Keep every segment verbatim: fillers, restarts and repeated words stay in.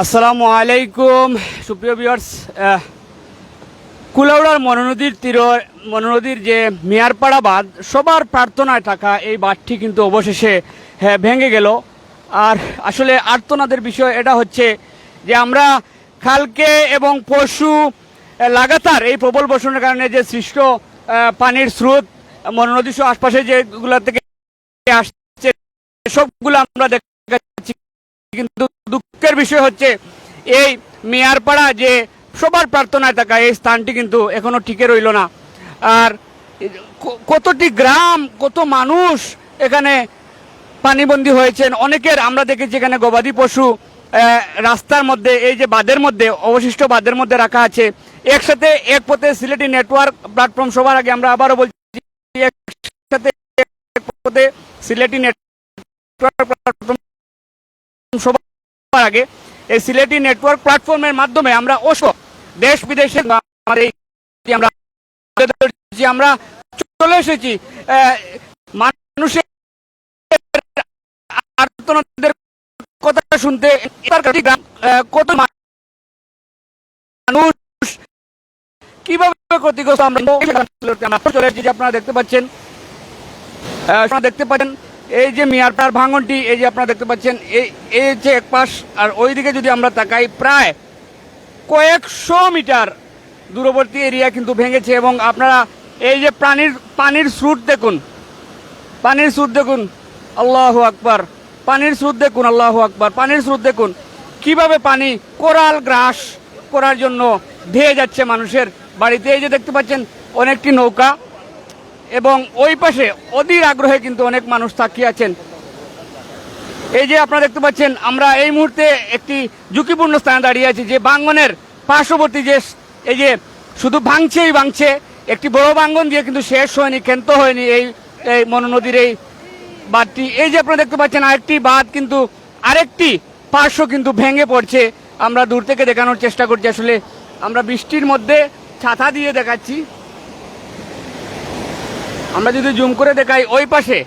আসসালামু আলাইকুম, সুপ্রিয় ভিউয়ার্স। কুলাউড়ার মনোনদীর তীর, মনোনদীর যে মিয়ারপাড়া বাঁধ, সবার প্রার্থনায় থাকা এই বাঁধটি কিন্তু অবশেষে, হ্যাঁ, ভেঙে গেল। আর আসলে আর্তনাদের বিষয় এটা হচ্ছে যে আমরা কালকে এবং পরশু, আহ, লাগাতার এই প্রবল বর্ষণের কারণে যে সৃষ্ট, আহ, পানির স্রোত মনোনদী সহ আশপাশে যেগুলা থেকে আসছে, সবগুলো আমরা দেখাচ্ছি। কিন্তু দুঃখের বিষয় হচ্ছে, এই মিয়ারপাড়া যে সবার প্রার্থনায় থাকা এই স্থানটি কিন্তু এখনো টিকে রইল না। আর ক-, কতটি গ্রাম, কত মানুষ এখানে পানিবন্দী হয়েছেন। অনেকের আমরা দেখেছি এখানে গবাদি পশু, আহ, রাস্তার মধ্যে, এই যে বাঁধের মধ্যে, অবশিষ্ট বাঁধের মধ্যে রাখা আছে। একসাথে এক পথে সিলেটি নেটওয়ার্ক প্ল্যাটফর্ম সবার আগে আমরা আবারও বলছি, একসাথে এক পথে সিলেটি নেটওয়ার্ক প্ল্যাটফর্ম সবার আগে, এই সিলেটি নেটওয়ার্ক প্ল্যাটফর্মের মাধ্যমে আমরা অসংখ্য দেশ বিদেশে আমাদের এই যে আমরা, যে আমরা চলে এসেছি, আহ, মানুষের আর্তনাদের কথা শুনতে। এবার গ্রাম, আহ, কত মানুষ কিভাবে ক্ষতিগ্রস্ত, আমরা আমরা চলে এসেছি। আপনারা দেখতে পাচ্ছেন, আহ, আপনারা দেখতে পাচ্ছেন এই যে মিয়ারপাড়ার ভাঙনটি, এই যে আপনারা দেখতে পাচ্ছেন, এই, এই যে এক পাশ, আর ওইদিকে যদি আমরা তাকাই, প্রায় কয়েকশো মিটার দূরবর্তী এরিয়া কিন্তু ভেঙেছে। এবং আপনারা এই যে পানির, পানির স্রোত দেখুন, পানির স্রোত দেখুন, আল্লাহু আকবার, পানির স্রোত দেখুন, আল্লাহু আকবার, পানির স্রোত দেখুন, কিভাবে পানি কোরাল গ্রাস করার জন্য ধেয়ে যাচ্ছে মানুষের বাড়িতে। এই যে দেখতে পাচ্ছেন অনেকটি নৌকা, এবং ওই পাশে অধীর আগ্রহে কিন্তু অনেক মানুষ তাকিয়ে আছেন। এই যে আপনারা দেখতে পাচ্ছেন, আমরা এই মুহূর্তে একটি ঝুঁকিপূর্ণ স্থানে দাঁড়িয়ে আছি, যে ভাঙ্গনের পার্শ্ববর্তী যে স-, এই যে শুধু ভাঙছেই ভাঙছে, একটি বড় ভাঙ্গন দিয়ে কিন্তু শেষ হয়নি, ক্ষান্ত হয়নি এই, এই মনোনদীর এই বাঁধটি। এই যে আপনারা দেখতে পাচ্ছেন, আরেকটি বাঁধ কিন্তু, আরেকটি পার্শ্ব কিন্তু ভেঙে পড়ছে। আমরা দূর থেকে দেখানোর চেষ্টা করছি। আসলে আমরা বৃষ্টির মধ্যে ছাতা দিয়ে দেখাচ্ছি। আমরা যদি জুম করে দেখাই, ওই পাশে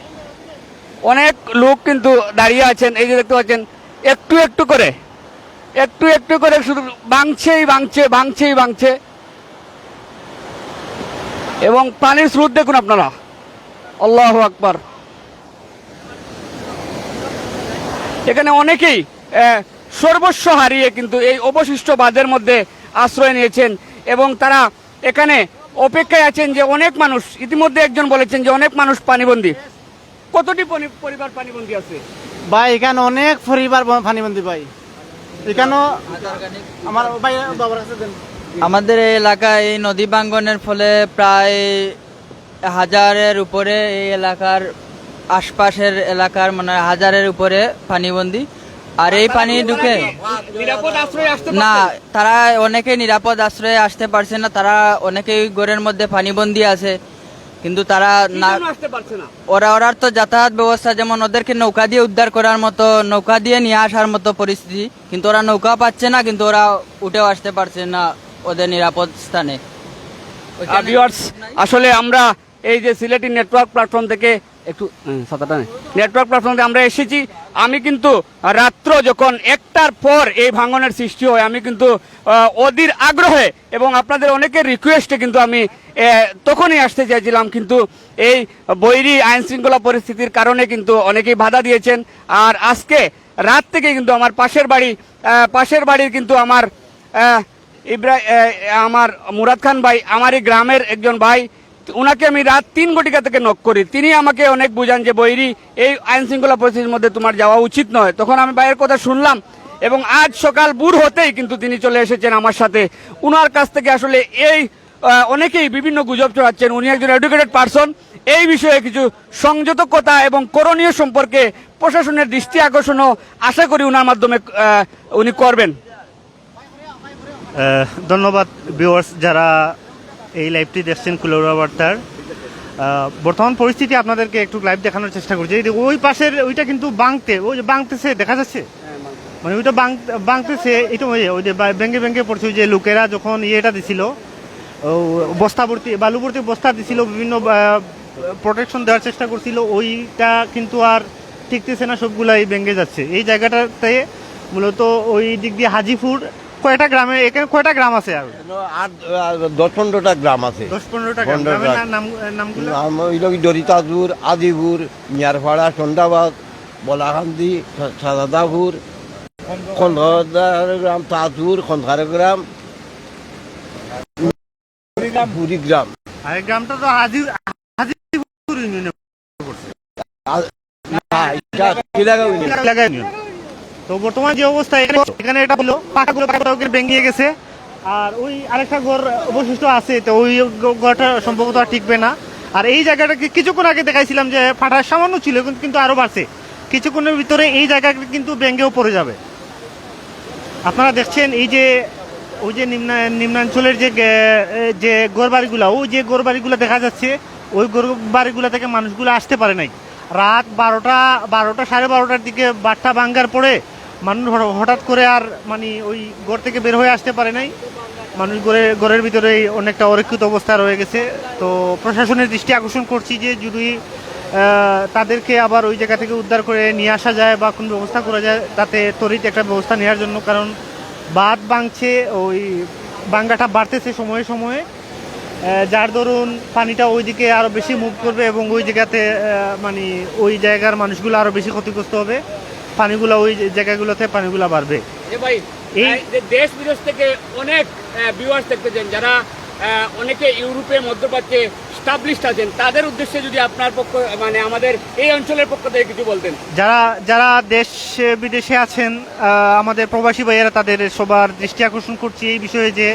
অনেক লোক কিন্তু দাঁড়িয়ে আছেন। এই যে দেখতে পাচ্ছেন, একটু একটু করে, একটু একটু করে শুধু ভাঙছেই ভাঙছে, ভাঙছেই ভাঙছে। এবং পানির স্রোত দেখুন আপনারা, আল্লাহু আকবার। এখানে অনেকেই, আহ, সর্বস্ব হারিয়ে কিন্তু এই অবশিষ্ট বাঁধের মধ্যে আশ্রয় নিয়েছেন এবং তারা এখানে অপেক্ষায় আছেন যে অনেক মানুষ, ইতিমধ্যে একজন বলেছেন যে অনেক মানুষ পানিবন্দী। কতটি পনি-, পরিবার পানিবন্দী আছে? ভাই, এখানে অনেক পরিবার ব-, পানিবন্দী ভাই। এখানে আমার ভাই, বাবার কাছে দেন। আমাদের এই এলাকায় এই নদী ভাঙ্গনের ফলে প্রায় হাজারের উপরে এই এলাকার আশপাশের এলাকার মানে হাজারের উপরে পানিবন্দী। আর এই পানি ঢুকে নিরাপদ আশ্রয়ে আসতে না, পারছেন? তারা অনেকে নিরাপদ আশ্রয়ে আসতে পারছে না। তারা অনেকেই ঘরের মধ্যে পানিবন্দী আছে, কিন্তু তারা কি না জন্য আসতে পারছে না? ওরা, ওরার তো যাতায়াত ব্যবস্থা, যেমন ওদেরকে নৌকা দিয়ে উদ্ধার করার মতো, নৌকা দিয়ে নিয়ে আসার মতো পরিস্থিতি, কিন্তু ওরা নৌকা পাচ্ছে না, কিন্তু ওরা উঠেও আসতে পারছে না ওদের নিরাপদ স্থানে। ওইখানে ভিউয়ার্স, আসলে আমরা এই যে সিলেটি নেটওয়ার্ক প্ল্যাটফর্ম থেকে একটু, হ্যাঁ, ছাতাটা নেই। নেটওয়ার্ক প্ল্যাটফর্ম থেকে আমরা এসেছি। আমি কিন্তু রাত্র যখন একটার পর এই ভাঙনের সৃষ্টি হয়, আমি কিন্তু, আহ, অধীর আগ্রহে এবং আপনাদের অনেকের রিকোয়েস্টে কিন্তু আমি, আহ, তখনই আসতে চাইছিলাম, কিন্তু এই বৈরী আইন শৃঙ্খলা পরিস্থিতির কারণে কিন্তু অনেকেই বাধা দিয়েছেন। আর আজকে রাত থেকে কিন্তু আমার পাশের বাড়ি, আহ, পাশের বাড়ির কিন্তু আমার, আহ, ইব্রা-, আহ, আমার মুরাদ খান ভাই, আমার এই গ্রামের একজন ভাই, ওনাকে আমি রাত তিন ঘটিকা থেকে নক করি। তিনি আমাকে অনেক বুঝান যে বৈরী এই আইন শৃঙ্খলা পরিস্থিতির মধ্যে তোমার যাওয়া উচিত নয়। তখন আমি ভাইয়ের কথা শুনলাম এবং আজ সকাল ভোর হতেই কিন্তু তিনি চলে এসেছেন আমার সাথে। ওনার কাছ থেকে আসলে এই, আহ, অনেকেই বিভিন্ন গুজব ছড়াচ্ছেন। উনি একজন এডুকেটেড পারসন, এই বিষয়ে কিছু সংযত কথা এবং করণীয় সম্পর্কে প্রশাসনের দৃষ্টি আকর্ষণও আশা করি ওনার মাধ্যমে, আহ, উনি করবেন। আহ, ধন্যবাদ ভিউয়ার্স, যারা এই লাইভটি দেখছেন কুলাউড়া বার্তার। আহ, বর্তমান পরিস্থিতি আপনাদেরকে একটু লাইভ দেখানোর চেষ্টা করছি। এই যে ওই পাশের ওইটা কিন্তু ভাঙতে, ওই যে ভাঙতেছে দেখা যাচ্ছে, মানে ওইটা ভাঙ-, ভাঙতেছে। এটা ওই ওই যে বা-, ভেঙে ভেঙে পড়ছে। ওই যে লোকেরা যখন ইয়েটা দিছিল, ও, বস্তা ভর্তি, বালু ভর্তি বস্তা দিছিল, বিভিন্ন, আহ, প্রোটেকশন দেওয়ার চেষ্টা করছিল, ওইটা কিন্তু আর টিকতেছে না, সবগুলাই ভেঙে যাচ্ছে। এই জায়গাটাতে মূলত ওই দিক দিয়ে হাজিপুর, কয়টা গ্রামে, এখানে কয়টা গ্রাম আছে আর? আট, আহ, দশ পনেরোটা গ্রাম আছে। দশ পনেরোটা গ্রাম। পনেরোটা। গ্রামের না-, নাম, নামগুলো? নাম হইল কি দরিতাজুর, আদিপুর, মিয়ারপাড়া, সন্ধ্যাবাদ, বলাকান্দি, সা-, সাজাদাপুর, খন্দকার গ্রাম, তাজপুর, খন্দকার গ্রাম, বুড়িগ্রাম। আর এই গ্রামটা তো হাজি, হাজিপুর ইউনিয়নে পড়ছে। আর, না, এটা টিলাগাঁও ইউনিয়ন। এলাকা ইউনিয়ন। তো বর্তমান যে অবস্থা এখানে, এখানে এটা হলো পাকাগুলো, পাকাগুলো ওখানে ভেঙে গেছে। আর ওই আরেকটা ঘর অবশিষ্ট আছে, তো ওই ঘ-, ঘরটা সম্ভবত আর টিকবে না। আর এই জায়গাটা কি-, কিছুক্ষণ আগে দেখাইছিলাম যে ফাটা সামান্য ছিল, কিন্তু, কিন্তু আরও বাড়ছে। কিছুক্ষণের ভিতরে এই জায়গাটা কিন্তু ভেঙেও পড়ে যাবে। আপনারা দেখছেন এই যে ওই যে নিম্না-, নিম্নাঞ্চলের যে গে-, এ, যে ঘরবাড়িগুলা, ওই যে ঘরবাড়িগুলা দেখা যাচ্ছে, ওই ঘরবাড়িগুলা থেকে মানুষগুলো আসতে পারে নাই। রাত বারোটা, বারোটা, সাড়ে বারোটার দিকে বাটটা ভাঙ্গার পরে মানুষ হঠ-, হঠাৎ করে আর মানে ওই ঘর থেকে বের হয়ে আসতে পারে নাই। মানুষ ঘরে, ঘরের ভিতরেই অনেকটা অরক্ষিত অবস্থা রয়ে গেছে। তো প্রশাসনের দৃষ্টি আকর্ষণ করছি যে যদি, আহ, তাদেরকে আবার ওই জায়গা থেকে উদ্ধার করে নিয়ে আসা যায় বা কোনো ব্যবস্থা করা যায়, তাতে ত্বরিত একটা ব্যবস্থা নেওয়ার জন্য। কারণ বাঁধ ভাঙছে, ওই ভাঙ্গাটা বাড়তেছে সময়ে সময়ে, আহ, যার দরুন পানিটা ওইদিকে আরও বেশি মুভ করবে এবং ওই জায়গাতে, আহ, মানে ওই জায়গার মানুষগুলো আরও বেশি ক্ষতিগ্রস্ত হবে। পানিগুলো ওই জায়গাগুলোতে পানিগুলো বাড়বে। এ ভাই, এই আহ, যে দেশ বিদেশ থেকে অনেক ভিউয়ার্স দেখতে চান, যারা আহ, অনেকে ইউরোপে, মধ্যপ্রাচ্যে স্টাবলিশড আছেন, তাদের উদ্দেশ্যে যদি আপনার পক্ষ, মানে আমাদের এই অঞ্চলের পক্ষ থেকে কিছু বলতেন। যারা, যারা দেশ বিদেশে আছেন, আহ, আমাদের প্রবাসী ভাইয়েরা, তাদের সবার দৃষ্টি আকর্ষণ করছি এই বিষয়ে যে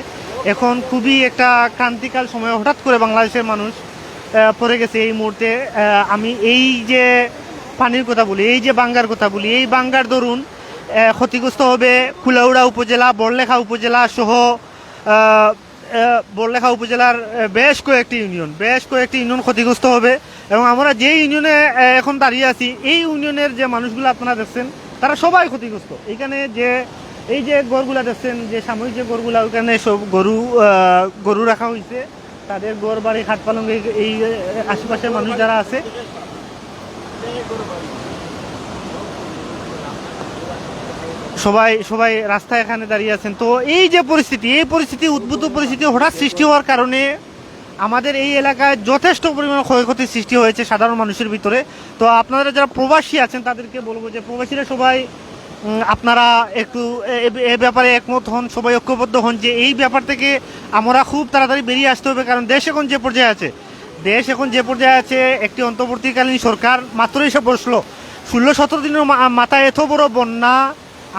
এখন খুবই একটা ক্রান্তিকাল সময়, হঠাৎ করে বাংলাদেশের মানুষ, আহ, পড়ে গেছে এই মুহূর্তে। আহ, আমি এই যে পানির কথা বলি, এই যে ভাঙ্গার কথা বলি, এই ভাঙ্গার দরুন, আহ, ক্ষতিগ্রস্ত হবে কুলাউড়া উপজেলা, বড়লেখা উপজেলা সহ, আহ, আহ, বড়লেখা উপজেলার, আহ, বেশ কয়েকটি ইউনিয়ন, বেশ কয়েকটি ইউনিয়ন ক্ষতিগ্রস্ত হবে। এবং আমরা যে ইউনিয়নে, আহ, এখন দাঁড়িয়ে আছি, এই ইউনিয়নের যে মানুষগুলো আপনারা দেখছেন, তারা সবাই ক্ষতিগ্রস্ত। এখানে যে, এই যে ঘরগুলা দেখছেন, যে সাময়িক যে ঘরগুলা, ওখানে সব গরু, আহ, গরু রাখা হয়েছে, তাদের ঘর বাড়ি খাট পালঙ্ক, এই, এই, আহ, আশেপাশের মানুষ যারা আছে, সবাই, সবাই রাস্তায় এখানে দাঁড়িয়ে আছেন। তো এই যে পরিস্থিতি, এই পরিস্থিতি, উদ্ভূত পরিস্থিতি হঠাৎ সৃষ্টি হওয়ার কারণে আমাদের এই এলাকায় যথেষ্ট পরিমাণ ক্ষয়ক্ষতির সৃষ্টি হয়েছে সাধারণ মানুষের ভিতরে। তো আপনারা যারা প্রবাসী আছেন, তাদেরকে বলবো যে প্রবাসীরা সবাই, উম, আপনারা একটু এ, এ, এ ব্যাপারে একমত হন, সবাই ঐক্যবদ্ধ হন যে এই ব্যাপার থেকে আমরা খুব তাড়াতাড়ি বেরিয়ে আসতে হবে। কারণ দেশ এখন যে পর্যায়ে আছে, দেশ এখন যে পর্যায়ে আছে, একটি অন্তর্বর্তীকালীন সরকার মাত্রই এসে বসলো, ষোলো সতেরো দিনের মা-, মাথায় এত বড় বন্যা,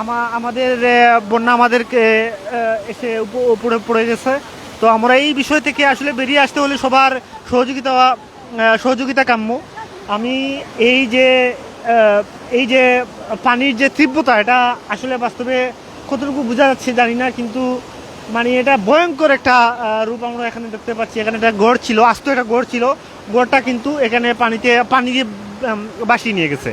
আমা-, আমাদের, আহ, বন্যা আমাদেরকে, আহ, এসে উপ-, উপরে পড়ে গেছে। তো আমরা এই বিষয় থেকে আসলে বেরিয়ে আসতে হলে সবার সহযোগিতা, আহ, সহযোগিতা কাম্য। আমি এই যে, আহ, এই যে পানির যে তীব্রতা, এটা আসলে বাস্তবে কতটুকু বোঝা যাচ্ছে জানি না, কিন্তু মানে এটা ভয়ঙ্কর একটা, আহ, রূপ আমরা এখানে দেখতে পাচ্ছি। এখানে একটা ঘর ছিল, আস্ত একটা ঘর ছিল, ঘরটা কিন্তু এখানে পানিতে, পানি দিয়ে, উম, ভাসিয়ে নিয়ে গেছে।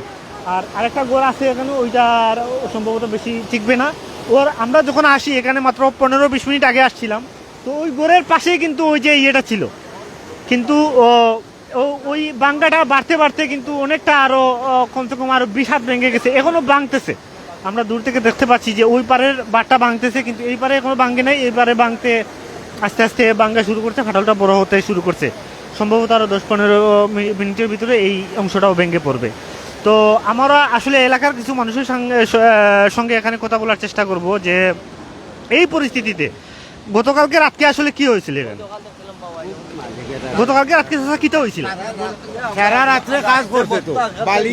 আর আরেকটা ঘর আছে এখানে, ওইটা আর সম্ভবত বেশি টিকবে না। ওর, আমরা যখন আসি এখানে মাত্র পনেরো বিশ মিনিট আগে আসছিলাম, তো ওই ঘরের পাশেই কিন্তু ওই যে ইয়েটা ছিল, কিন্তু ও, ও, ওই ভাঙ্গাটা বাড়তে বাড়তে কিন্তু অনেকটা আরো, আহ, কমসে কম আরো বিশ হাত ভেঙে গেছে, এখনো ভাঙতেছে। আমরা দূর থেকে দেখতে পাচ্ছি যে ওই পারের বাঁধটা ভাঙতেছে, কিন্তু এই পারে এখনো ভাঙে নাই। এই পারে ভাঙতে আস্তে আস্তে ভাঙা শুরু করছে, ফাটলটা বড় হতে শুরু করছে। সম্ভবত আরো দশ পনেরো মি-, মিনিটের ভিতরে এই অংশটাও ভেঙে পড়বে। তো আমরা আসলে এলাকার কিছু মানুষের সঙ্গে, স-, আহ, সঙ্গে এখানে কথা বলার চেষ্টা করব যে এই পরিস্থিতিতে গতকালকে রাতকে আসলে কি হয়েছিল এখানে? গতকালকে রাতকে চাচা কিতা হয়েছিল? সারা রাত্রে কাজ করছে তো, বালি,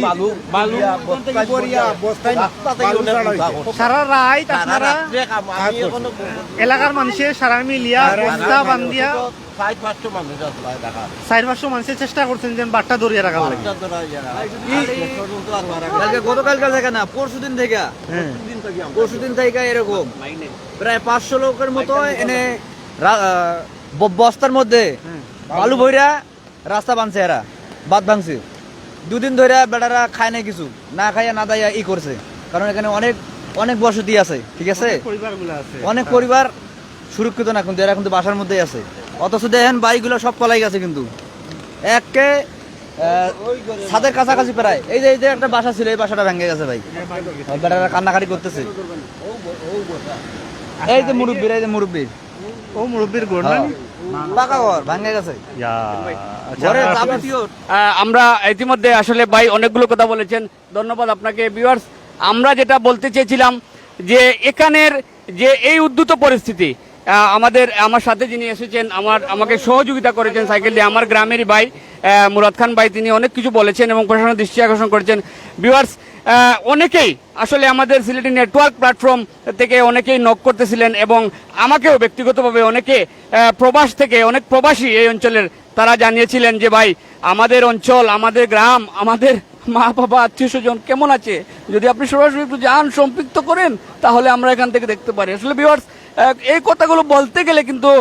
বালু, বস্তায় বালু চালাইছে। সারা রাত আপনারা এলাকার মানুষের সারা মিলিয়া বস্তা বান্ধিয়া ষাট পাঁচশো মানুষ আছে ভাই ঢাকা। চার পাঁচশো মানুষের চেষ্টা করছেন যে বাটটা ধরিয়া রাখার লাগে। কালকে, গতকালকে থেকে না, পরশু দিন থেকে, হ্যাঁ। পরশু দিন থেকে এরকম প্রায় পাঁচশো লোকের মতো এনে রা-, আহ, ব-, বস্তার মধ্যে বালু ভইরা রাস্তা বানছে এরা, বাঁধ ভাঙছে। দুদিন ধরে বেটারা খায় না কিছু, না খাইয়া না দাইয়া ই করছে, কারণ এখানে অনেক, অনেক বসতি আছে, ঠিক আছে? পরিবারগুলো আছে। অনেক পরিবার সুরক্ষিত না, কিন্তু এরা কিন্তু বাসার মধ্যেই আছে। অথচ দেখেন বাড়িগুলো সব কলাই গেছে, কিন্তু একে আহ, ছাদের কাছাকাছি প্রায়। এই যে, এই যে একটা বাসা ছিল, এই বাসাটা ভেঙে গেছে ভাই। বেটারা কান্নাকাটি করতেছে। এই যে মুরব্বীর, এই যে মুরব্বীর। ও মুরব্বীর ঘর না নি? পাকা ঘর, ভেঙে গেছে। ইয়া, আচ্ছা, ঘরের আমরা যাবতীয় আহ, আমরা ইতিমধ্যে আসলে ভাই অনেকগুলো কথা বলেছেন, ধন্যবাদ আপনাকে। ভিউয়ার্স, আমরা যেটা বলতে চেয়েছিলাম যে এখানের যে এই উদ্ভূত পরিস্থিতি, আহ, আমাদের, আমার সাথে যিনি এসেছেন, আমার, আমাকে সহযোগিতা করেছেন সাইকেল দিয়ে, আমার গ্রামেরই ভাই, আহ, মুরাদ খান ভাই, তিনি অনেক কিছু বলেছেন এবং প্রশাসনের দৃষ্টি আকর্ষণ করেছেন। ভিউয়ার্স, আহ, অনেকেই আসলে আমাদের সিলেটি নেটওয়ার্ক প্ল্যাটফর্ম থেকে অনেকেই নক করতেছিলেন এবং আমাকেও ব্যক্তিগতভাবে অনেকে, আহ, প্রবাস থেকে, অনেক প্রবাসী এই অঞ্চলের, তারা জানিয়েছিলেন যে, "ভাই, আমাদের অঞ্চল, আমাদের গ্রাম, আমাদের মা বাবা, আত্মীয় স্বজন কেমন আছে? যদি আপনি সরাসরি একটু যান, সম্পৃক্ত করেন, তাহলে আমরা এখান থেকে দেখতে পারি।" আসলে ভিউয়ার্স, আহ, এই কথাগুলো বলতে গেলে কিন্তু,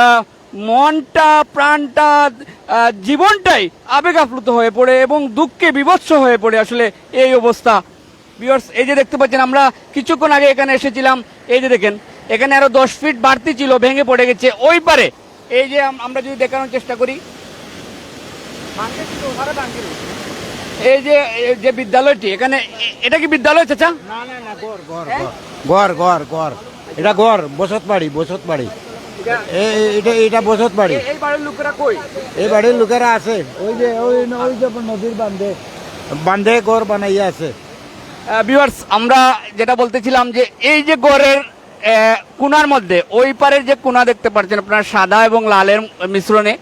আহ, মনটা, প্রাণটা, আহ, জীবনটাই আবেগ আপ্লুত হয়ে পড়ে এবং দুঃখে বিভৎস হয়ে পড়ে আসলে এই অবস্থা। ভিউয়ার্স, এই যে দেখতে পাচ্ছেন, আমরা কিছুক্ষণ আগে এখানে এসেছিলাম, এই যে দেখেন, এখানে আরো দশ ফিট বাড়তি ছিল, ভেঙে পড়ে গেছে ওই পারে। এই যে আম-, আমরা যদি দেখানোর চেষ্টা করি, এই যে, এই যে বিদ্যালয়টি, এখানে এ-, এটা কি বিদ্যালয়, চাচা? না, না, না, ঘর, ঘর, হ্যাঁ? ঘর। ঘর, ঘর, ঘর। এটা ঘর, বসত বাড়ি, বসত বাড়ি। এটা এ-, এ-, এটা, এটা বসত বাড়ি। এ-, এই বাড়ির লোকেরা কই? এই বাড়ির লোকেরা আছে। ওই যে, ওই, ওই যে নদীর বান্ধে। বান্ধে ঘর বানাইয়া আছে। আহ, ভিউয়ার্স, আমরা যেটা বলতেছিলাম যে এই যে ঘরের, আহ, কোণার মধ্যে, ওই পারের যে কোণা দেখতে পাচ্ছেন আপনারা সাদা এবং লালের মিশ্রণে,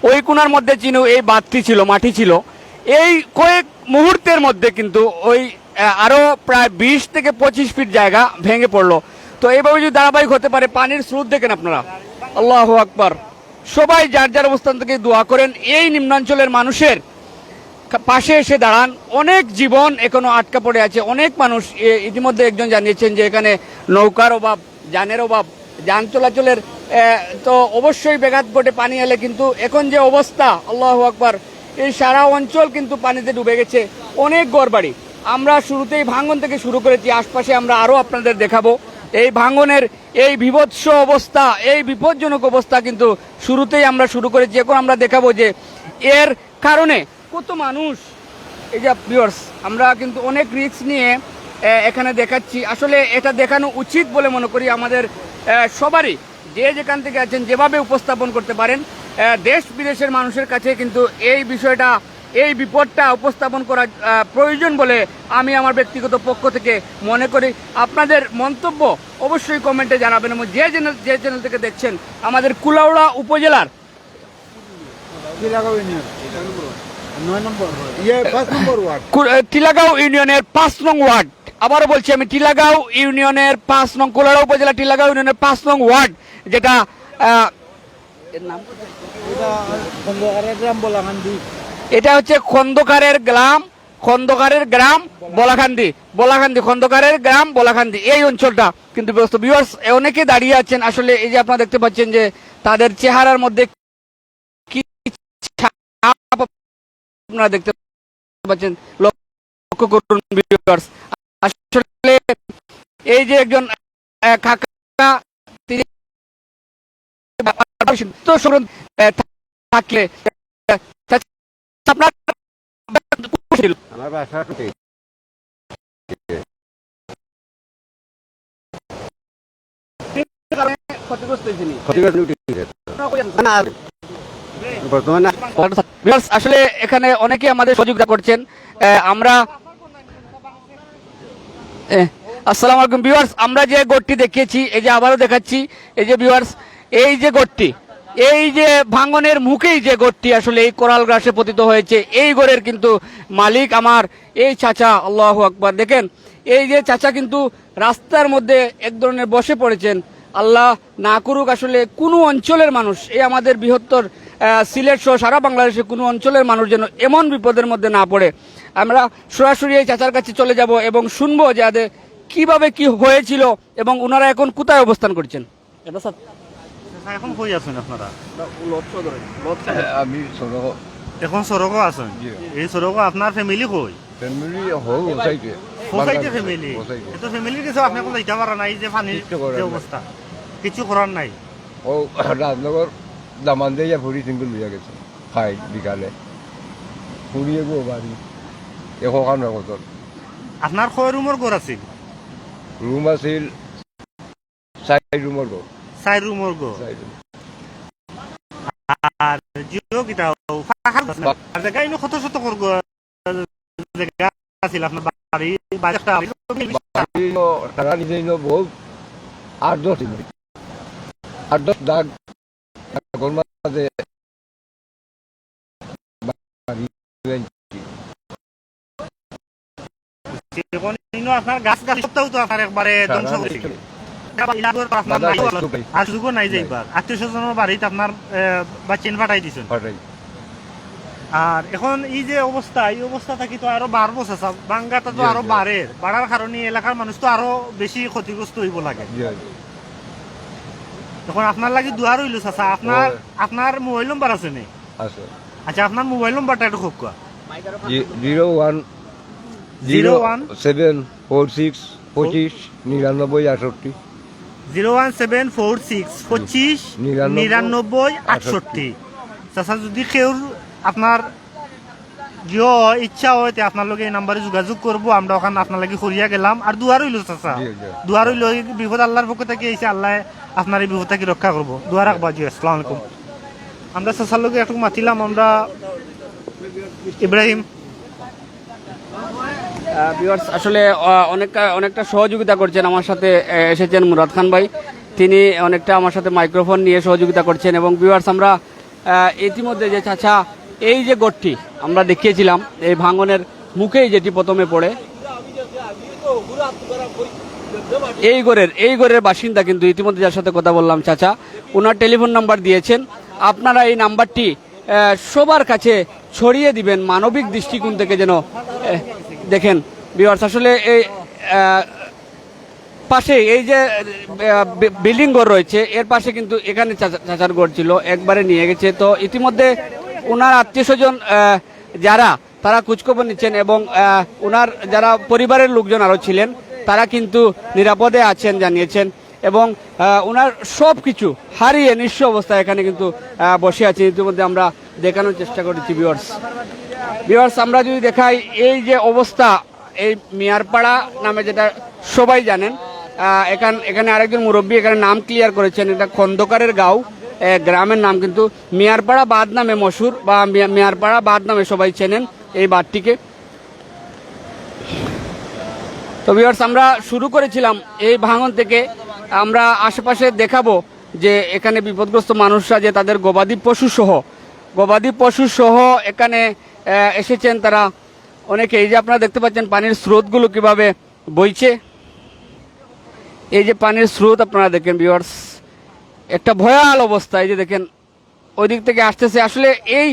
ওই কোণার মধ্যে চিনু এই বাঁধটি ছিল, মাটি ছিল। এই কয়েক মুহূর্তের মধ্যে কিন্তু ওই, আহ, আরো প্রায় বিশ থেকে পঁচিশ ফিট জায়গা ভেঙে পড়লো। তো এইভাবে যদি ধারাবাহিক হতে পারে, পানির স্রোত দেখেন আপনারা, আল্লাহু আকবার। সবাই যার যার অবস্থান থেকে দোয়া করেন। এই নিম্নাঞ্চলের মানুষের কা-, পাশে এসে দাঁড়ান। অনেক জীবন এখনো আটকা পড়ে আছে। অনেক মানুষ, এ, ইতিমধ্যে একজন জানিয়েছেন যে এখানে নৌকার অভাব, যানের অভাব, যান চলাচলের, এ, তো অবশ্যই ব্যাঘাত ঘটে পানি এলে। কিন্তু এখন যে অবস্থা, আল্লাহু আকবার, এই সারা অঞ্চল কিন্তু পানিতে ডুবে গেছে। অনেক ঘরবাড়ি, আমরা শুরুতেই ভাঙন থেকে শুরু করেছি, আশপাশে আমরা আরও আপনাদের দেখাবো। এই ভাঙনের এই বিভৎস অবস্থা, এই বিপজ্জনক অবস্থা কিন্তু শুরুতেই আমরা শুরু করেছি। এখন আমরা দেখাবো যে এর কারণে কত মানুষ, এই যে ভিউয়ার্স, আমরা কিন্তু অনেক রিস্ক নিয়ে, এ, এখানে দেখাচ্ছি। আসলে এটা দেখানো উচিত বলে মনে করি আমাদের, এ, সবারই। যে যেখান থেকে আছেন, যেভাবে উপস্থাপন করতে পারেন, এ, দেশ বিদেশের মানুষের কাছে কিন্তু এই বিষয়টা, এই বিপদটা উপস্থাপন করা, এ, প্রয়োজন বলে আমি আমার ব্যক্তিগত পক্ষ থেকে মনে করি। আপনাদের মন্তব্য অবশ্যই কমেন্টে জানাবেন এবং যে চ্যানেল, যে চ্যানেল থেকে দেখছেন, আমাদের কুলাউড়া উপজেলার টিলাগাঁও ইউনিয়ন, নয় নম্বর, ইয়ে, পাঁচ নম্বর ওয়ার্ড। কু-, এ, টিলাগাঁও ইউনিয়নের পাঁচ নং ওয়ার্ড। আবারও বলছি আমি, টিলাগাঁও ইউনিয়নের পাঁচ নং, কুলাউড়া উপজেলা টিলাগাঁও ইউনিয়নের পাঁচ নং ওয়ার্ড, যেটা, আহ, এর নাম? এটা খন্দকারের গ্রাম বলাকান্দি। এটা হচ্ছে খন্দকারের গ্রাম, খন্দকারের গ্রাম বলাকান্দি, বলাকান্দি, খন্দকারের গ্রাম বলাকান্দি, এই অঞ্চলটা কিন্তু বিধ্বস্ত। ভিউয়ার্স, অনেকে দাঁড়িয়ে আছেন, আসলে এই যে আপনারা দেখতে পাচ্ছেন যে তাদের চেহারার মধ্যে কি ছাপ আপনারা দেখতে পাচ্ছেন, লক্ষ্য করুন ভিউয়ার্স। আসলে এই যে একজন, আহ, কাকা, তিনি তো স্মরণ, আহ, থাকলে, আহ, আপনার আমার বাসা কোথায়? ক্ষতিগ্রস্ত হয়েছেন? ক্ষতিগ্রস্ত হয়েছে। না, বর্তমানে ভিউয়ার্স, আসলে এখানে অনেকেই আমাদের সহযোগিতা করছেন। আহ, আমরা, আহ, আসসালামু আলাইকুম ভিউয়ার্স, আমরা যে ঘরটি দেখিয়েছি, এই যে আবারও দেখাচ্ছি, এই যে ভিউয়ার্স, এই যে ঘরটি, এই যে ভাঙনের মুখেই যে ঘরটি আসলে এই কোরাল গ্রাসে পতিত হয়েছে, এই ঘরের কিন্তু মালিক আমার এই চাচা। আল্লাহু আকবার। দেখেন, এই যে চাচা কিন্তু রাস্তার মধ্যে এক ধরনের বসে পড়েছেন। আল্লাহ না করুক, আসলে কোনো অঞ্চলের মানুষ, এই আমাদের বৃহত্তর, আহ, সিলেট সহ সারা বাংলাদেশে কোনো অঞ্চলের মানুষ যেন এমন বিপদের মধ্যে না পড়ে। আমরা সরাসরি এই চাচার কাছে চলে যাব এবং শুনবো যে আদে কিভাবে কি হয়েছিল এবং ওনারা এখন কোথায় অবস্থান করছেন। এটা স্যার। এখন কই আছেন আপনারা? লোড সদরে, লোড সদরে। আমি সড়ক। এখন সড়কও আছেন? জি। এই সড়কও আপনার ফ্যামিলি কই? ফ্যামিলি হো, ও সাইডে। ও সাইডে ফ্যামিলি? ও সাইডে। এত ফ্যামিলির কাছে আপনি এখন যাইতে পারেন না, এই যে পানির কিচ্ছু করার যে নাই। অবস্থা, কিছু করার নাই। ও রাজনগর দামান দিয়ে পড়ি সিঙ্গল হয়ে গেছে, খাই বিকালে। পুড়িয়ে গো বাড়ি, এখন কামনা করতাম। আপনার কয় রুমর ঘর আছিল? রুম আছিল চার রুমর ঘর। চার রুমর ঘর। চার রুম। আর জিও কিতা, ফাঁকা ঘর আছিল। আর জাগা ইনো কত শতকর ঘর, জাগা আছিল আপনার বাড়ি, বাড়ি একটা বাড়ি ইনো, তারা নিজে ইনো বহুত আট দশ দিন, আট দশ দাগ আগর মাঝে বাড়ি। এখন ইনো আপনার গাছ গাছ সবটাও তো আপনার একবারে ধ্বংস করে দিছে। আপনার নাই, আর সুযোগও নাই যাইবার। আত্মীয় স্বজনের বাড়িত আপনার, আহ, বাচ্চিন পাঠাই দিছেন। আর এখন এই যে অবস্থা, এই অবস্থা থাকি তো আরো বাড়বো চাচা, ভাঙ্গাটা তো আরো বাড়ের, বাড়ার কারণে এলাকার মানুষ তো আরো বেশি ক্ষতিগ্রস্ত হইব লাগে। এখন আপনার লাগি দোয়া রইল চাচা, আপনার, আপনার মোবাইল নম্বর আছে নি? আছে। আচ্ছা, আপনার মোবাইল নম্বরটা একটু হোক। জি, zero one zero one seven four six পঁচিশ নিরানব্বই আটষট্টি। Zero one seven four six পঁচিশ নিরানব্বই আটষট্টি। চাচা, যদি কেউর আপনার জিও ইচ্ছা হয়, তে আপনার লগে এই নাম্বারে যোগাযোগ করবো, আমরা ওখানে আপনার লাগি করিয়া গেলাম। আর দোয়া রইল চাচা, জি, জি। দোয়া রইল, এই বিপদ আল্লাহর পক্ষ থেকে আইছে, আল্লাহ আপনার এই বিপদ থেকে রক্ষা করবো। দোয়া রাখবা জি। আসসালামু আলাইকুম। আমরা চাচার লগে একটু মাতিলাম, আমরা ইব্রাহিম। আহ, ভিউয়ার্স, আসলে, আহ, অনেকটা, অনেকটা সহযোগিতা করছেন আমার সাথে, আহ, এসেছেন মুরাদ খান ভাই, তিনি অনেকটা আমার সাথে মাইক্রোফোন নিয়ে সহযোগিতা করছেন। এবং ভিউয়ার্স, আমরা, আহ, ইতিমধ্যে যে চাচা, এই যে ঘরটি আমরা দেখিয়েছিলাম, এই ভাঙনের মুখেই যেটি প্রথমে পড়ে, এই ঘরের, এই ঘরের বাসিন্দা কিন্তু ইতিমধ্যে যার সাথে কথা বললাম চাচা, ওনার টেলিফোন নাম্বার দিয়েছেন। আপনারা এই নাম্বারটি, আহ, সবার কাছে ছড়িয়ে দিবেন, মানবিক দৃষ্টিকোণ থেকে যেন, আহ, দেখেন ভিউয়ার্স, আসলে এই, আহ, পাশে এই যে, আহ, বি-, বিল্ডিং ঘর রয়েছে, এর পাশে কিন্তু এখানে চাচা-, চাচার ঘর ছিল, একবারে নিয়ে গেছে। তো ইতিমধ্যে ওনার আত্মীয় স্বজন, আহ, যারা, তারা খোঁজখবর নিচ্ছেন এবং, আহ, ওনার যারা পরিবারের লোকজন আরও ছিলেন, তারা কিন্তু নিরাপদে আছেন জানিয়েছেন। এবং, আহ, ওনার সব কিছু হারিয়ে নিঃস্ব অবস্থায় এখানে কিন্তু, আহ, বসে আছেন। ইতিমধ্যে আমরা দেখানোর চেষ্টা করেছি ভিউয়ার্স। ভিউয়ার্স, আমরা যদি দেখাই এই যে অবস্থা, এই মিয়ারপাড়া নামে যেটা সবাই জানেন, আহ, এখান-, এখানে আরেকজন মুরব্বী এখানে নাম ক্লিয়ার করেছেন, এটা খন্দকারের গাঁও, আহ, গ্রামের নাম কিন্তু মিয়ারপাড়া বাঁধ নামে মশহুর বা মিয়া-, মিয়ারপাড়া বাঁধ নামে সবাই চেনেন এই বাঁধটিকে। তো ভিউয়ার্স, আমরা শুরু করেছিলাম এই ভাঙন থেকে, আমরা আশেপাশে দেখাবো যে এখানে বিপদগ্রস্ত মানুষরা যে তাদের গবাদি পশু সহ, গবাদি পশু সহ এখানে, আহ, এসেছেন তারা অনেকে। এই যে আপনারা দেখতে পাচ্ছেন পানির স্রোতগুলো কিভাবে বইছে, এই যে পানির স্রোত আপনারা দেখেন ভিউয়ার্স, একটা ভয়াল অবস্থা। এই যে দেখেন ওই দিক থেকে আসতেছে। আসলে এই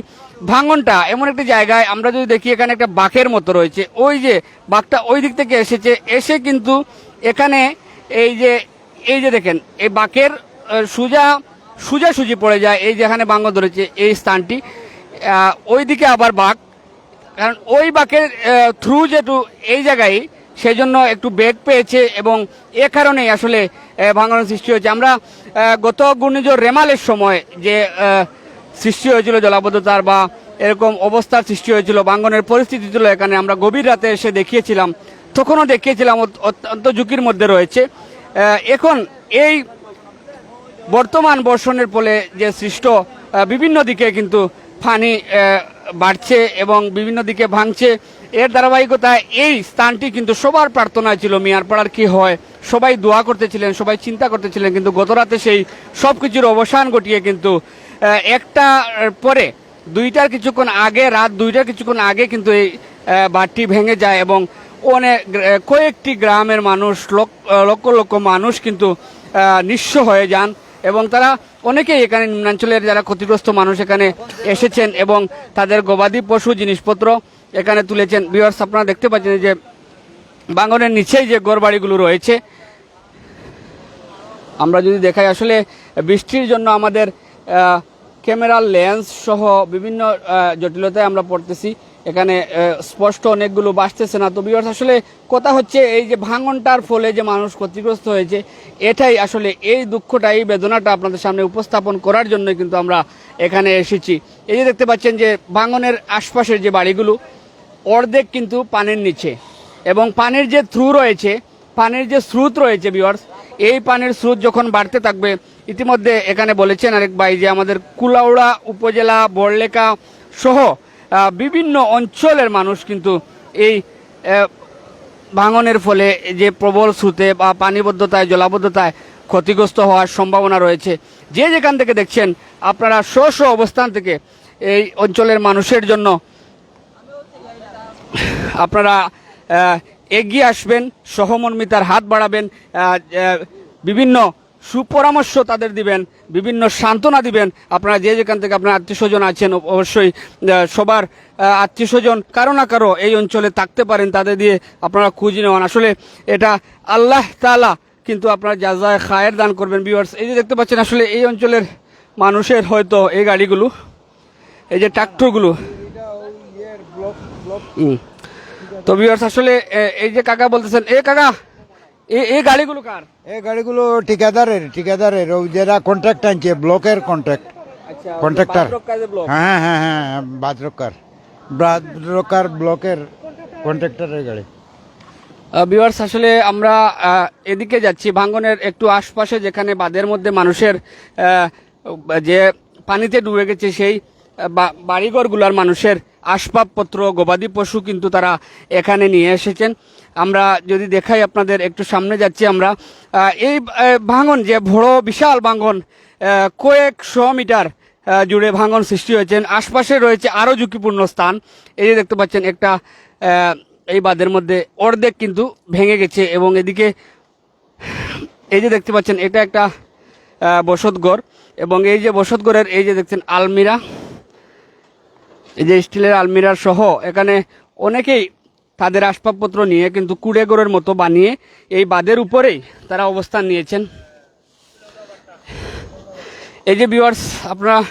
ভাঙনটা এমন একটি জায়গায়, আমরা যদি দেখি এখানে একটা বাঁকের মতো রয়েছে, ওই যে বাঁকটা ওই দিক থেকে এসেছে, এসে কিন্তু এখানে এই যে, এই যে দেখেন এই বাঁকের, আহ, সোজা, সোজাসুজি পড়ে যায় এই যেখানে ভাঙন ধরেছে এই স্থানটি, আহ, ওইদিকে আবার বাঁক, কারণ ওই বাঁকের, আহ, through যেহেতু এই জায়গায়, সেই জন্য একটু বেগ পেয়েছে এবং এ কারণেই আসলে, আহ, ভাঙনের সৃষ্টি হয়েছে। আমরা, আহ, গত ঘূর্ণিঝড় রেমালের সময় যে, আহ, সৃষ্টি হয়েছিল জলাবদ্ধতার বা এরকম অবস্থার সৃষ্টি হয়েছিল, ভাঙনের পরিস্থিতি ছিল এখানে, আমরা গভীর রাতে এসে দেখিয়েছিলাম, তখনও দেখিয়েছিলাম অত-, অত্যন্ত ঝুঁকির মধ্যে রয়েছে। আহ, এখন এই বর্তমান বর্ষণের ফলে যে সৃষ্ট, আহ, বিভিন্ন দিকে কিন্তু পানি, আহ, বাড়ছে এবং বিভিন্ন দিকে ভাঙছে। এর ধারাবাহিকতায় এই স্থানটি কিন্তু সবার প্রার্থনা ছিল, মিয়ারপাড়ার কি হয়, সবাই দোয়া করতেছিলেন, সবাই চিন্তা করতেছিলেন, কিন্তু গত রাতে সেই সব কিছুর অবসান ঘটিয়ে কিন্তু, আহ, একটা, আহ, পরে দুইটার কিছুক্ষণ আগে, রাত দুইটার কিছুক্ষণ আগে কিন্তু এই, আহ, বাঁধটি ভেঙে যায় এবং অনেক, আহ, কয়েকটি গ্রামের মানুষ, লক-, আহ, লক্ষ লক্ষ মানুষ কিন্তু, আহ, নিঃস্ব হয়ে যান এবং তারা অনেকেই এখানে নিম্নাঞ্চলের যারা ক্ষতিগ্রস্ত মানুষ এখানে এসেছেন এবং তাদের গবাদি পশু জিনিসপত্র এখানে তুলেছেন। ভিউয়ার্স, আপনারা দেখতে পাচ্ছেন যে ভাঙনের নিচেই যে ঘরবাড়িগুলো রয়েছে, আমরা যদি দেখাই, আসলে বৃষ্টির জন্য আমাদের, আহ, ক্যামেরার লেন্স সহ বিভিন্ন, আহ, জটিলতায় আমরা পড়তেছি। এখানে আহ, স্পষ্ট অনেকগুলো বাসতেছে না। তো ভিউয়ার্স, আসলে কথা হচ্ছে, এই যে ভাঙনটার ফলে যে মানুষ ক্ষতিগ্রস্ত হয়েছে, এটাই আসলে, এই দুঃখটা, এই বেদনাটা আপনাদের সামনে উপস্থাপন করার জন্য কিন্তু আমরা এখানে এসেছি। এই যে দেখতে পাচ্ছেন যে ভাঙনের আশপাশের যে বাড়িগুলো, অর্ধেক কিন্তু পানির নিচে, এবং পানির যে থ্রু রয়েছে, পানির যে স্রোত রয়েছে ভিউয়ার্স, এই পানির স্রোত যখন বাড়তে থাকবে, ইতিমধ্যে এখানে বলেছেন আরেক ভাই যে আমাদের কুলাউড়া উপজেলা, বড়লেখা সহ আহ, বিভিন্ন অঞ্চলের মানুষ কিন্তু এই আহ, ভাঙনের ফলে যে প্রবল স্রোতে বা পানিবদ্ধতায়, জলাবদ্ধতায় ক্ষতিগ্রস্ত হওয়ার সম্ভাবনা রয়েছে। যে যেখান থেকে দেখছেন, আপনারা স্ব স্ব অবস্থান থেকে এই অঞ্চলের মানুষের জন্য আপনারা আহ, এগিয়ে আসবেন, সহমর্মিতার হাত বাড়াবেন, আহ, আহ, বিভিন্ন সুপরামর্শ তাদের দিবেন, বিভিন্ন সান্ত্বনা দিবেন। আপনারা যে যেখান থেকে আপনার আত্মীয় স্বজন আছেন, অব- অবশ্যই আহ, সবার আত্মীয় স্বজন কারো না কারো এই অঞ্চলে থাকতে পারেন, তাদের দিয়ে আপনারা খোঁজ নেওয়ান। আসলে এটা আল্লাহ তাআলা কিন্তু আপনার জাযায়ে খায়ের দান করবেন। ভিউয়ার্স, এই যে দেখতে পাচ্ছেন, আসলে এই অঞ্চলের মানুষের হয়তো এই গাড়িগুলো, এই যে ট্রাক্টরগুলো। হুম। তো ভিউয়ার্স, আসলে এ, এই যে কাকা বলতেছেন, এ কাকা, এই এই গাড়িগুলো কার? এই গাড়িগুলো ঠিকাদারের, ঠিকাদারের, ওই যারা কন্ট্রাক্ট আনছে, ব্লকের কন্ট্রাক্ট। আচ্ছা, ওই যে কন্ট্রাক্টর। বাদ রক্ষা যে ব্লক। হ্যাঁ, হ্যাঁ, হ্যাঁ, হ্যাঁ, বাদ রক্ষার, বাদ রক্ষার ব্লকের কন্ট্রাক্টরের গাড়ি। ভিউয়ার্স, আসলে আমরা আহ, এদিকে যাচ্ছি, ভাঙ্গনের একটু আশপাশে, যেখানে বাঁধের মধ্যে মানুষের আহ, যে পানিতে ডুবে গেছে, সেই আহ, বা- বাড়িঘরগুলার মানুষের আসবাবপত্র, গবাদি পশু কিন্তু তারা এখানে নিয়ে এসেছেন। আমরা যদি দেখাই আপনাদের, একটু সামনে যাচ্ছি আমরা। আহ, এই আহ, ভাঙন, যে বড় বিশাল ভাঙন, আহ, কয়েকশো মিটার আহ, জুড়ে ভাঙন সৃষ্টি হয়েছে। আশপাশে রয়েছে আরও ঝুঁকিপূর্ণ স্থান। এই যে দেখতে পাচ্ছেন একটা আহ, এই বাঁধের মধ্যে অর্ধেক কিন্তু ভেঙে গেছে, এবং এদিকে এই যে দেখতে পাচ্ছেন, এটা একটা আহ, বসতঘর, এবং এই যে বসতঘরের এই যে দেখছেন আলমিরা, এই যে স্টিলের আলমিরা সহ এখানে অনেকেই তাদের আসবাবপত্র নিয়ে কিন্তু কুঁড়েঘরের মতো বানিয়ে এই বাঁধের উপরেই তারা অবস্থান নিয়েছেন। এই যে ভিউয়ার্স, আপনারা,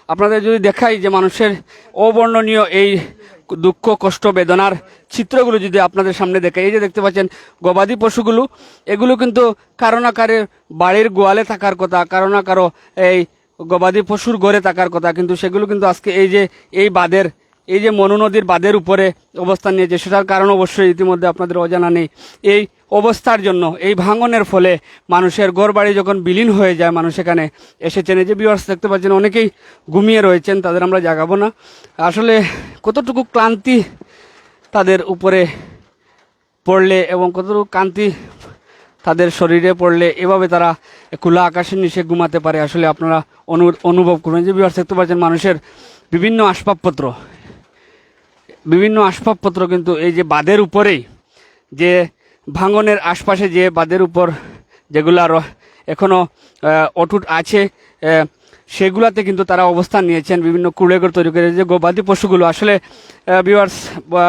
আপনাদের যদি দেখাই যে মানুষের অবর্ণনীয় এই দুঃখ, কষ্ট, বেদনার চিত্রগুলো যদি আপনাদের সামনে দেখাই, এই যে দেখতে পাচ্ছেন গবাদি পশুগুলো, এগুলো কিন্তু কারো না কারো বাড়ির গোয়ালে থাকার কথা, কারো না কারো এই গবাদি পশুর ঘরে থাকার কথা, কিন্তু সেগুলো কিন্তু আজকে এই যে এই বাঁধের, এই যে মনু নদীর বাঁধের উপরে অবস্থান নিয়েছে, সেটার কারণ অবশ্যই ইতিমধ্যে আপনাদের অজানা নেই। এই অবস্থার জন্য, এই ভাঙনের ফলে মানুষের ঘরবাড়ি যখন বিলীন হয়ে যায়, মানুষ এখানে এসেছেন। এই যে ভিউয়ার্স দেখতে পাচ্ছেন, অনেকেই ঘুমিয়ে রয়েছেন, তাদের আমরা জাগাবো না। আসলে কতটুকু ক্লান্তি তাদের উপরে পড়লে এবং কতটুকু ক্লান্তি তাদের শরীরে পড়লে এভাবে তারা খোলা আকাশের নিচে ঘুমাতে পারে, আসলে আপনারা অনু- অনুভব করবেন। যে ভিউয়ার্স দেখতে পাচ্ছেন, মানুষের বিভিন্ন আসবাবপত্র, বিভিন্ন আসবাবপত্র কিন্তু এই যে বাঁধের উপরেই, যে ভাঙনের আশপাশে যে বাঁধের উপর যেগুলো আরও এখনও আহ, অটুট আছে, আহ, সেগুলাতে কিন্তু তারা অবস্থান নিয়েছেন, বিভিন্ন কুঁড়েঘর তৈরি করে। যে গবাদি পশুগুলো আসলে, ভিউয়ার্স,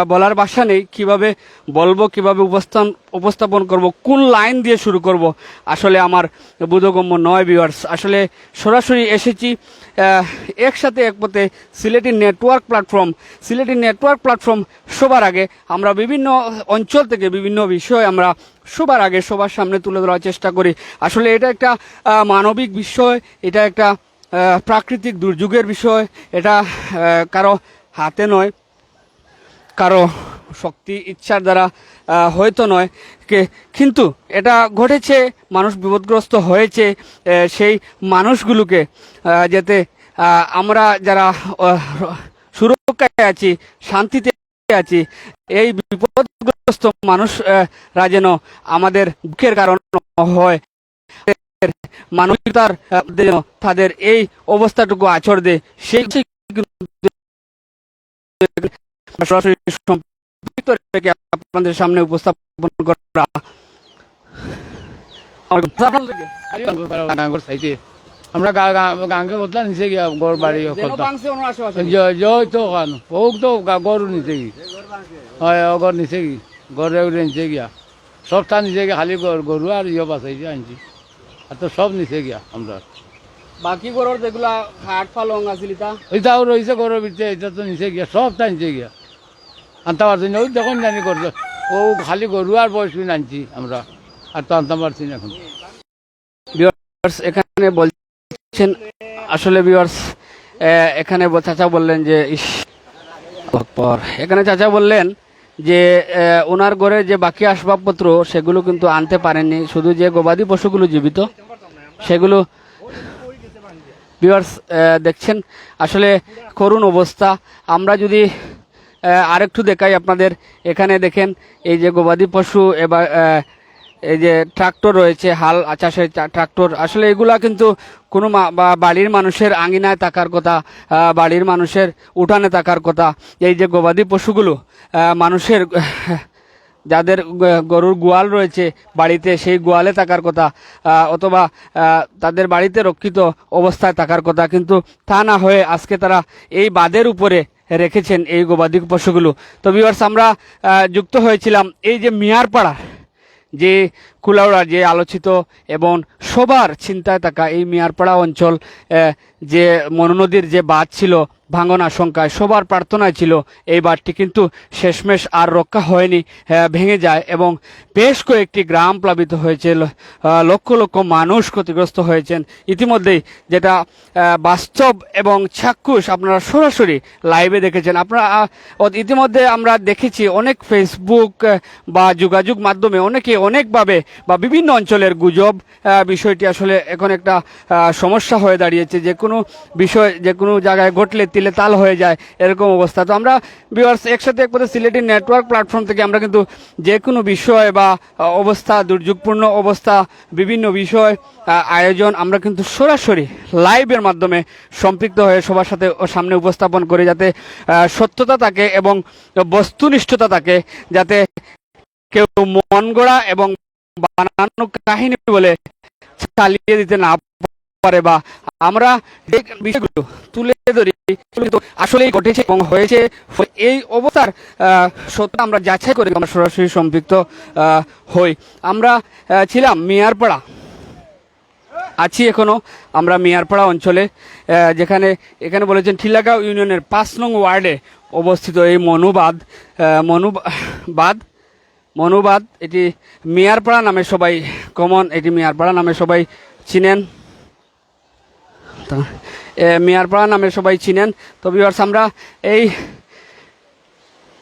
বলার ভাষা নেই, কিভাবে বলবো, কিভাবে উপস্থান উপস্থাপন করব, কোন লাইন দিয়ে শুরু করব, আসলে আমার বোধগম্য নয়। ভিউয়ার্স, আসলে সরাসরি এসেছি আহ, একসাথে এক পথে Sylheti network platform. Sylheti network platform সবার আগে, আমরা বিভিন্ন অঞ্চল থেকে বিভিন্ন বিষয় আমরা সবার আগে সবার সামনে তুলে ধরার চেষ্টা করি। আসলে এটা একটা আহ, মানবিক বিষয়, এটা একটা আহ, প্রাকৃতিক দুর্যোগের বিষয়, এটা আহ, কারো হাতে নয়, কারো শক্তি ইচ্ছার দ্বারা আহ, হয়তো নয়, কে- কিন্তু এটা ঘটেছে, মানুষ বিপদগ্রস্ত হয়েছে। আহ, সেই মানুষগুলোকে আহ, যাতে আহ, আমরা যারা আহ, সুরক্ষায় আছি, শান্তিতে আছি, এই বিপদগ্রস্ত মানুষরা যেন আমাদের দুঃখের কারণ হয়, মানবিকতার আহ, যেন তাদের এই অবস্থাটুকু আছর দেয়, সেই সরাসরি সম্পৃক্ত রেখে আপনাদের সামনে উপস্থাপন করা। গাঙ্গর সাইডে। আমরা গা-, গা-, গাঙ্গে বদলা নিচে গিয়া ঘর বাড়ি যেন কথা। ভাঙছে ওনার আশেপাশে। জ-, জয় তো ওখান। ওক তো গা-, গরু নিচে গি। হয়, ও ঘর নিচে গি। ঘরে উড়ে নিচে গিয়া। সবটা নিচে গিয়া, খালি গর-, গরু আর ইয়ে বাঁচাইছে আনছি। আর তো সব নিচে গিয়া আমরা। বাকি ঘরর যেগুলা খাট পালং আছিল ইতা? ইটাও রইছে ঘরর ভিতরে, ইটা তো নিচে গিয়া, সবটা নিচে গিয়া। আনতাম পারছি না, ওই দেখইন জানি করলো, ও খালি গরু আর পশু আনছি আমরা, আর তো আনতাম পারছি না এখন। ভিউয়ার্স এখানে বলছেন, আসলে ভিউয়ার্স এখানে ব- চাচা বললেন যে ইস, আকবার। এখানে চাচা বললেন যে আহ, ওনার ঘরে যে বাকি আসবাবপত্র সেগুলো কিন্তু আনতে পারেননি, শুধু যে গবাদি পশুগুলো জীবিত সেগুলো। ভিউয়ার্স দেখছেন আসলে করুণ অবস্থা। আমরা যদি আহ, আরেকটু দেখাই আপনাদের, এখানে দেখেন এই যে গবাদি পশু এবার আহ, এই যে ট্রাক্টর রয়েছে, হাল চাষের ট্রা- ট্রাক্টর, আসলে এগুলা কিন্তু কোনো মা- বা বাড়ির মানুষের আঙিনায় থাকার কথা, আহ, বাড়ির মানুষের উঠানে থাকার কথা। এই যে গবাদি পশুগুলো আহ, মানুষের যাদের গ- গরুর গোয়াল রয়েছে বাড়িতে, সেই গোয়ালে থাকার কথা, আহ, অথবা আহ, তাদের বাড়িতে রক্ষিত অবস্থায় থাকার কথা, কিন্তু তা না হয়ে আজকে তারা এই বাঁধের উপরে রেখেছেন এই গবাদি পশুগুলো। তো ভিউয়ার্স আমরা আহ, যুক্ত হয়েছিলাম এই যে মিয়ারপাড়া, যে কুলাউড়ার যে আলোচিত এবং সবার চিন্তায় থাকা এই মিয়ারপাড়া অঞ্চল, আহ, যে মনু নদীর যে বাঁধ ছিল, ভাঙন আশঙ্কায় সবার প্রার্থনায় ছিল এই বাঁধটি, কিন্তু শেষমেশ আর রক্ষা হয়নি, আহ, ভেঙে যায় এবং বেশ কয়েকটি গ্রাম প্লাবিত হয়েছে, ল- আহ, লক্ষ লক্ষ মানুষ ক্ষতিগ্রস্ত হয়েছেন ইতিমধ্যেই, যেটা আহ, বাস্তব এবং চাক্ষুষ আপনারা সরাসরি লাইভে দেখেছেন। আপনারা আহ, অত- ইতিমধ্যে আমরা দেখেছি অনেক ফেসবুক আহ, বা যোগাযোগ মাধ্যমে অনেকে অনেকভাবে বা বিভিন্ন অঞ্চলের গুজব, আহ, বিষয়টি আসলে এখন একটা আহ, সমস্যা হয়ে দাঁড়িয়েছে। যে কোনো বিষয় যে কোনো জায়গায় ঘটলে তিলে তাল হয়ে যায়, এরকম অবস্থা। তো আমরা ভিউয়ার্স একসাথে একসাথে সিলেটি নেটওয়ার্ক প্ল্যাটফর্ম থেকে আমরা কিন্তু যে কোনো বিষয় বা আহ, অবস্থা, দুর্যোগপূর্ণ অবস্থা, বিভিন্ন বিষয় আহ, আয়োজন আমরা কিন্তু সরাসরি লাইভের মাধ্যমে সম্পৃক্ত হয়ে সবার সাথে ও সামনে উপস্থাপন করি, যাতে আহ, সত্যতা থাকে এবং বস্তুনিষ্ঠতা থাকে, যাতে কেউ মন গড়া এবং বানানো কাহিনী বলে চালিয়ে দিতে না পারে। বা আমরা যে বিষয়গুলো তুলে ধরি, এগুলো কিন্তু আসলেই ঘটেছে এবং হয়েছে। এই অবস্থার আহ, সত্য আমরা যাচাই করে আমরা সরাসরি সম্পৃক্ত আহ, হই। আমরা আহ, ছিলাম মিয়ারপাড়া, আছি এখনো আমরা মিয়ারপাড়া অঞ্চলে, আহ, যেখানে এখানে বলেছেন টিলাগাঁও ইউনিয়নের পাঁচ নং ওয়ার্ডে অবস্থিত এই মনুবাদ, আহ, মনুবাদ, মনুবাদ, এটি মিয়ারপাড়া নামে সবাই কমন, এটি মিয়ারপাড়া নামে সবাই চিনেন। তো, এ, মিয়ারপাড়া নামে সবাই চিনেন। তো ভিউয়ার্স, আমরা এই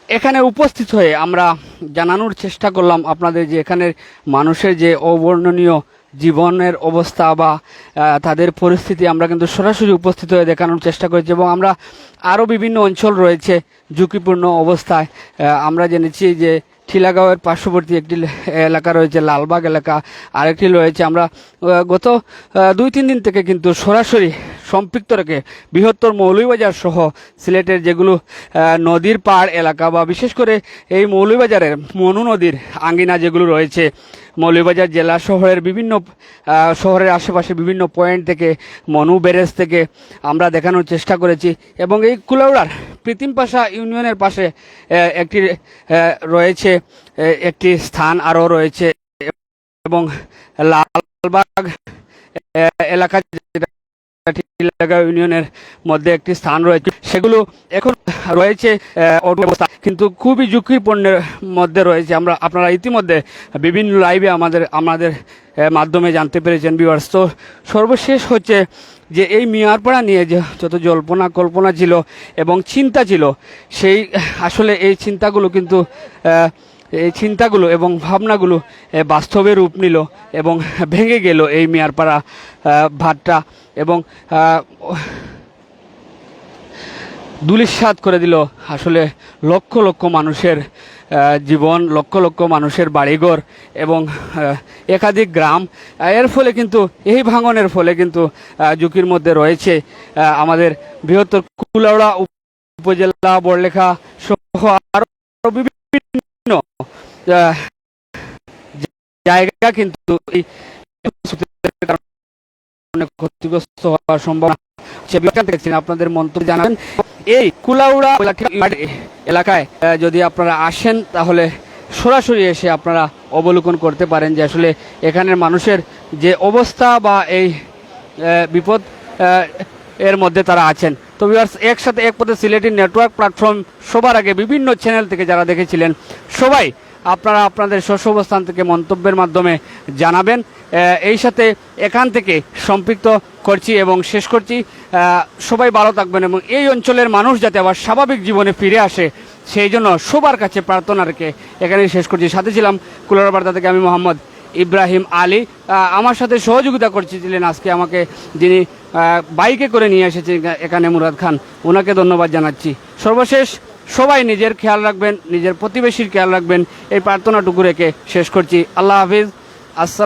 এখানে উপস্থিত হয়ে আমরা জানানোর চেষ্টা করলাম আপনাদের যে এখানের মানুষের যে অবর্ণনীয় জীবনের অবস্থা বা আহ, তাদের পরিস্থিতি আমরা কিন্তু সরাসরি উপস্থিত হয়ে দেখানোর চেষ্টা করেছি। এবং আমরা আরও বিভিন্ন অঞ্চল রয়েছে ঝুঁকিপূর্ণ অবস্থায়। আহ, আমরা জেনেছি যে টিলাগাঁওয়ের পার্শ্ববর্তী একটি লে- এলাকা রয়েছে লালবাগ এলাকা, আরেকটি রয়েছে। আমরা আহ, গত আহ, দুই তিন দিন থেকে কিন্তু সরাসরি সম্পৃক্ত রেখে বৃহত্তর মৌলভীবাজার সহ সিলেটের যেগুলো আহ, নদীর পাড় এলাকা বা বিশেষ করে এই মৌলভীবাজারের মনু নদীর আঙ্গিনা যেগুলো রয়েছে, মৌলভীবাজার জেলা শহরের বিভিন্ন আহ, শহরের আশেপাশে বিভিন্ন পয়েন্ট থেকে, মনু ব্যারেজ থেকে আমরা দেখানোর চেষ্টা করেছি। এবং এই কুলাউড়ার প্রীতিম পাশা ইউনিয়নের পাশে আহ, একটি আহ, রয়েছে, আহ, একটি স্থান আরও রয়েছে এবং লালবাগ আহ, এলাকা, যেটা টিলাগাঁও ইউনিয়নের মধ্যে একটি স্থান রয়েছে, সেগুলো এখন রয়েছে আহ, অটুট অবস্থা, কিন্তু খুবই ঝুঁকিপূর্ণের মধ্যে রয়েছে। আমরা আপনারা ইতিমধ্যে বিভিন্ন লাইভে আমাদের আমাদের আহ, মাধ্যমে জানতে পেরেছেন ভিউয়ার্স। তো সর্বশেষ হচ্ছে যে এই মিয়ারপাড়া নিয়ে যে যত জল্পনা কল্পনা ছিল এবং চিন্তা ছিল, সেই আসলে এই চিন্তাগুলো কিন্তু আহ, এই চিন্তাগুলো এবং ভাবনাগুলো আহ, বাস্তবে রূপ নিল এবং ভেঙে গেল এই মিয়ারপাড়া আহ, বাঁধটা এবং আহ, ধূলিসাৎ করে দিল আসলে লক্ষ লক্ষ মানুষের আহ, জীবন, লক্ষ লক্ষ মানুষের বাড়িঘর এবং আহ, একাধিক গ্রাম। আহ, এর ফলে কিন্তু, এই ভাঙনের ফলে কিন্তু আহ, ঝুঁকির মধ্যে রয়েছে আহ, আমাদের বৃহত্তর কুলাউড়া উপজেলা, বড়লেখা সহ আরো বিভিন্ন আহ, জায়গা কিন্তু এই অনেক ক্ষতিগ্রস্ত হওয়ার সম্ভাবনা। সে বিষয়ে দেখছেন, আপনাদের মন্তব্য জানাবেন। এই কুলাউড়া এলাকায় আহ, যদি আপনারা আসেন, তাহলে সরাসরি এসে আপনারা অবলোকন করতে পারেন যে আসলে এখানের মানুষের যে অবস্থা বা এই আহ, বিপদ আহ, এর মধ্যে তারা আছেন। তো ভিউয়ার্স, একসাথে এক পথে সিলেটি নেটওয়ার্ক প্ল্যাটফর্ম সবার আগে বিভিন্ন চ্যানেল থেকে যারা দেখেছিলেন, সবাই আপনারা আপনাদের স্ব স্ব অবস্থান থেকে মন্তব্যের মাধ্যমে জানাবেন। আহ, এই সাথে এখান থেকে সম্পৃক্ত করছি এবং শেষ করছি। আহ, সবাই ভালো থাকবেন এবং এই অঞ্চলের মানুষ যাতে আবার স্বাভাবিক জীবনে ফিরে আসে, সেই জন্য সবার কাছে প্রার্থনা রেখে এখানেই শেষ করছি। সাথে ছিলাম কুলাউড়া বার্তা থেকে আমি মোহাম্মদ ইব্রাহিম আলী। আহ, আমার সাথে সহযোগিতা করছিলেন আজকে আমাকে, যিনি আহ, বাইকে করে নিয়ে এসেছেন এখা-, এখানে, মুরাদ খান, ওনাকে ধন্যবাদ জানাচ্ছি। সর্বশেষ সবাই নিজের খেয়াল রাখবেন, নিজের প্রতিবেশীর খেয়াল রাখবেন, এই প্রার্থনাটুকু রেখে শেষ করছি। আল্লাহ হাফিজ। আসসালাম।